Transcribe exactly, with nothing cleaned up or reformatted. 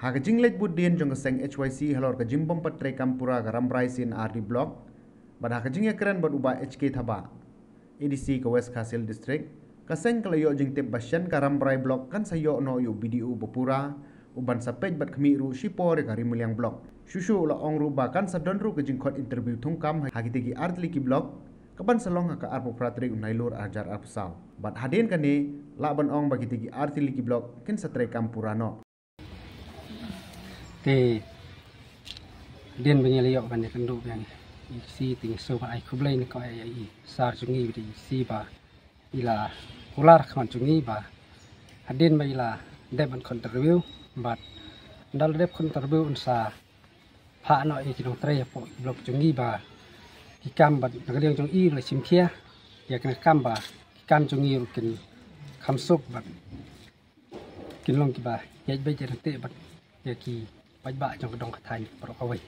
Ha ka jingleit bud dien jong ka seng H Y C halor ka jingbym pat treikam pura ka Rambrai C and R D Block, bad ha ka jingïakren bad u Bah H K Thabah, A D C ka West Khasi Hills District, ka seng ka la ïoh jingtip ba shen ka Rambrai Block kan sa ïoh noh ïa u B D O ba pura, u ban sa peit bad khmih ruh shipor ïa ka Ri Meliang Block. Shuh shuh u la ong ruh ba kan sa don ruh ka jingkhot interview thungkam ha kitei ki artylli ki block, ka ban sa long ha ka arphew phra tarik u Nailur ar hajar arphew saw. Bad hadien kane, lah ban ong ba kitei ki artylli ki block kin sa treikam pura noh. Te, hadien ba ngi la ïoh ban ïakynduh biang ïa i C, te ngi sngewbha ai khublei na ka, ïa i Sir jong ngi, i C ba i la kular khmat jong ngi ba hadien ba i la dep ban khot interview, bad ynda la dep khot interview un sa phah noh ïa ki nongtrei hapoh ki block jong ngi ba ki kam, bad na ka liang jong i la shim khia ïa kane ka kam ba ki kam jong ngi ruh kin kham suk bad kin long kiba ïaid beit ïaid ryntih bad ïa ki paidbah jong ka dong ka thaiñ baroh kawei.